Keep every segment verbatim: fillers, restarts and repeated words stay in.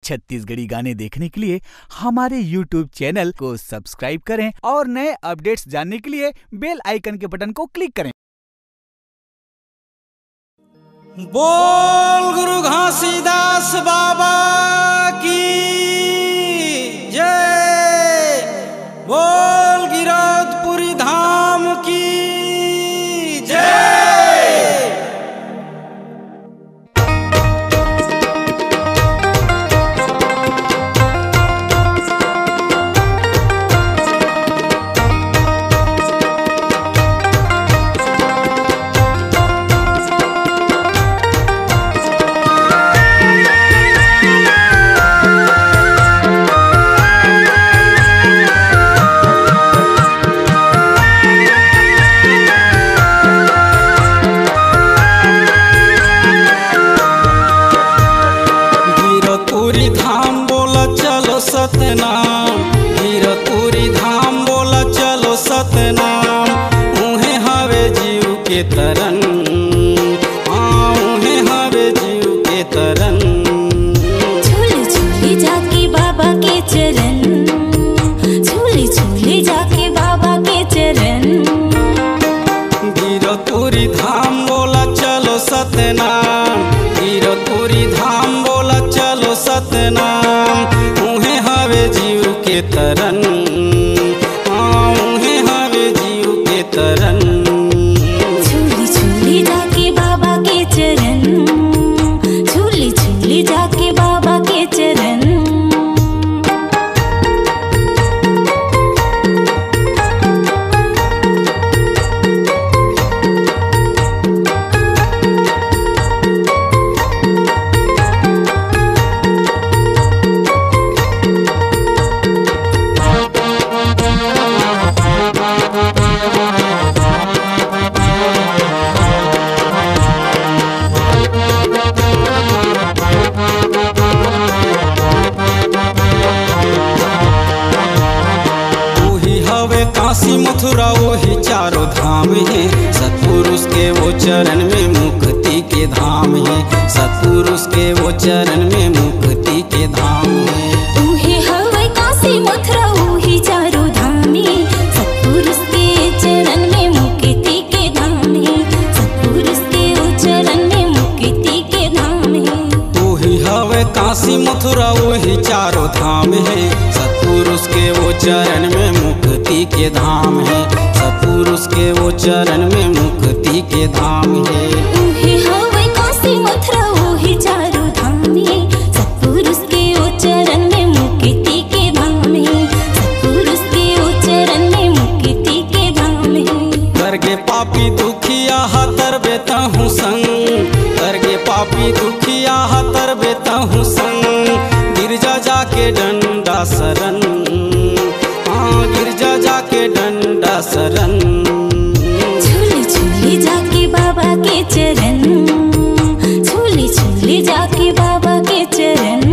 छत्तीसगढ़ी गाने देखने के लिए हमारे YouTube चैनल को सब्सक्राइब करें और नए अपडेट्स जानने के लिए बेल आइकन के बटन को क्लिक करें। बोल गुरु घासीदास बाबा की जय, बोल गिरौदपुरी धाम की जय। गिरौदपुरी धाम बोला चलो सतनाम, गिरौदपुरी धाम बोला चलो सतनाम, उहे हवे जीव के तरन, हाँ, उहे हवे जीव के तरन। झूली झूली जाके बाबा के चरण, झूली झूली जाके बाबा के चरण। गिरौदपुरी धाम बोला चलो सतनाम, गिरौदपुरी धाम बोला चलो सतनाम, उहे हवे जीव के तरन, हाँ, उहे हवे जीव के तरन। झूली झूली जाके बाबा के चरण, झूली झूली जाके बाबा के चरण। उही हवे काशी मथुरा, उही चारों धाम हे। सतपुरुष के वो चरण में मुक्ति के धाम हे, सतपुरुष के वो चरण में मुक्ति के धाम हे। उहे हवे काशी मथुरा, उही चारों धाम हे। सतपुरुष के चरण में मुक्ति के धाम हे, सतपुरुष के वो चरण में मुक्ति के धाम हे। उही हवे काशी मथुरा, उही चारों धाम हे। सतपुरुष के वो चरण में मुक्ति के धाम हे, सतपुरुष के वो चरण में मुक्ति के धाम हे। उहे हवे काशी मथुरा, उही चारों धाम हे। सतपुरुष के वो चरण में मुक्ति के धाम हे, सतपुरुष के वो चरण में मुक्ति के धाम हे। करके पापी दुखिया हा तरबे तहूँ संग, करके पापी दुखिया हा तरबे तहूँ संग। गिरजा जाके डंडा सरन, हाँ, गिरजा जाके डंडा सरन। झूली झूली जाके बाबा के चरण, झूली झूली जाके बाबा के चरण।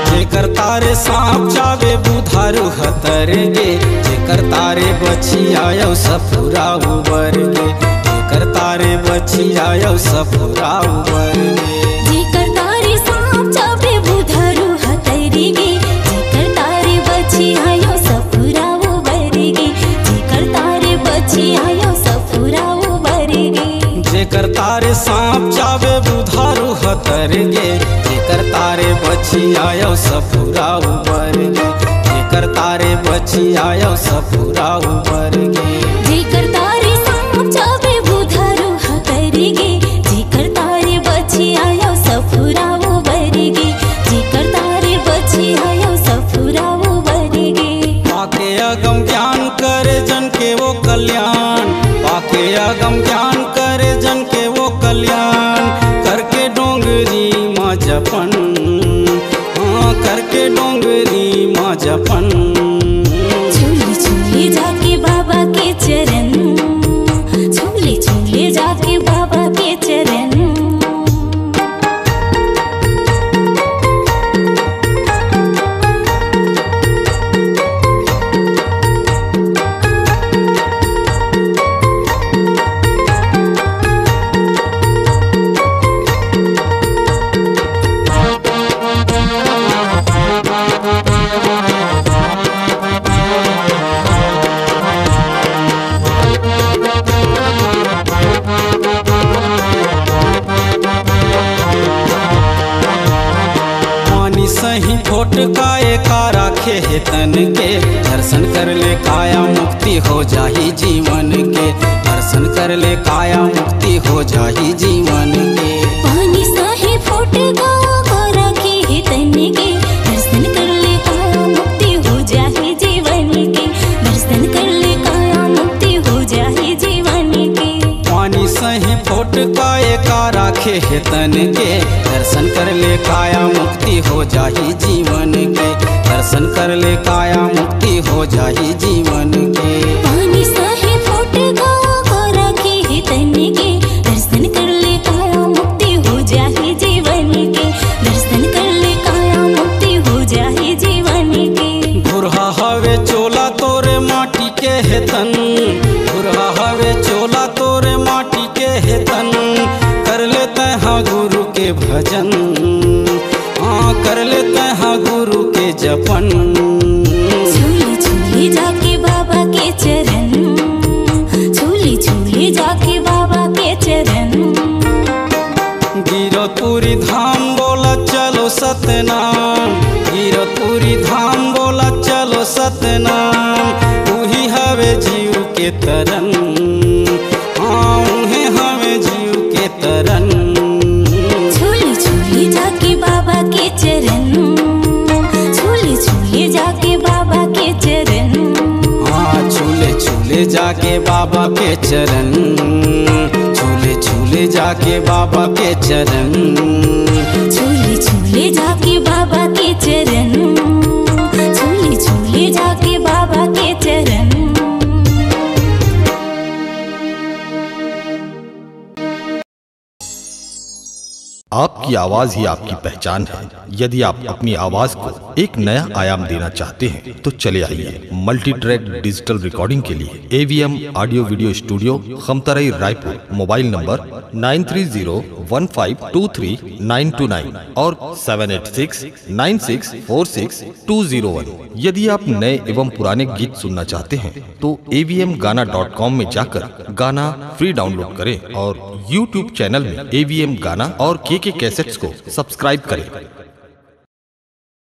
जेकर तारे सांप चाबे बुधारू हतर गे, जेकर तारे बछिया अउ सफुरा उबर गे, जेकर तारे बछिया अउ सफुरा उबर गे। जेकर तारे सांप चाबे बुधारू हतर गे, जेकर तारे बछिया अउ सफुरा उबर गे, जेकर तारे बछिया अउ सफुरा उबर गे। जेकर तारे सांप चाबे बुधारू हतर गे, जेकर तारे बछिया अउ सफुरा उबर गे, जेकर तारे बछिया अउ सफुरा उबर गे। जेकर तारे सांप चाबे बुधारू हतर गे, जेकर तारे बछिया अउ सफुरा उबर गे, जेकर तारे बछिया अउ सफुरा उबर गे। पाके अगम ज्ञान करे जन के वो कल्याण, पाके अगम ज्ञान करे जन के वो कल्याण, करके डोंगरी ही फोटका एका राखे हे तन के, दर्शन कर ले काया मुक्ति हो जाही जीवन के। दर्शन कर ले काया मुक्ति हो जाही जीवन के। पानी साहे फोटका को राखे हे तन के, दर्शन कर ले काया मुक्ति हो जाही जीवन के। दर्शन कर ले काया मुक्ति हो जाही जीवन के। पानी सही फोटका एका राखे हे तन के, दर्शन कर ले काया मुक्ति हो जाही जीवन के। दर्शन कर ले काया मुक्ति हो जाही जीवन के। पानी साहे फोटका को राखे हे तन के, दर्शन कर ले काया मुक्ति हो जाही जीवन के। दर्शन कर ले काया मुक्ति हो जाही जीवन के। भुरहा हवे चोला तोरे माटी के हे तन, भुरहा हवे चोला तोरे माटी के हे तन। कर ले तैहा गुरु के भजन, हाँ, कर ले तैहा गुरु के जपन। छूले छूले जाके बाबा के चरण, छूले छूले जाके बाबा के चरण। गिरपुरी धाम बोला चलो सतनाम, गिरपुरी धाम बोला चलो सतनाम। उही हवे जीव के तरन, हाँ, उहे हवे जीव के तरन। छूले छूले जाके बाबा के चरण, छूले छूले जाके बाबा के चरण। हाँ, छूले छूले जाके बाबा के चरण, छूले छूले जाके बाबा के चरण। छूले छूले जाके बाबा के चरण, छूले छूले जाके बाबा के चरण। आपकी आवाज ही आपकी पहचान है। यदि आप अपनी आवाज को एक नया आयाम देना चाहते हैं तो चले आइए मल्टी ट्रैक डिजिटल रिकॉर्डिंग के लिए AVM audio video studio, Khamtarai, Raipur. Mobile number nine three zero one five two three nine two nine और seven eight six nine six four six two zero one. यदि आप नए एवं पुराने गीत सुनना चाहते हैं तो एवीएम गाना डॉट कॉम में जाकर गाना फ्री डाउनलोड करें और यूट्यूब चैनल में एवीएम गाना और केके कैसेट्स को सब्सक्राइब करें।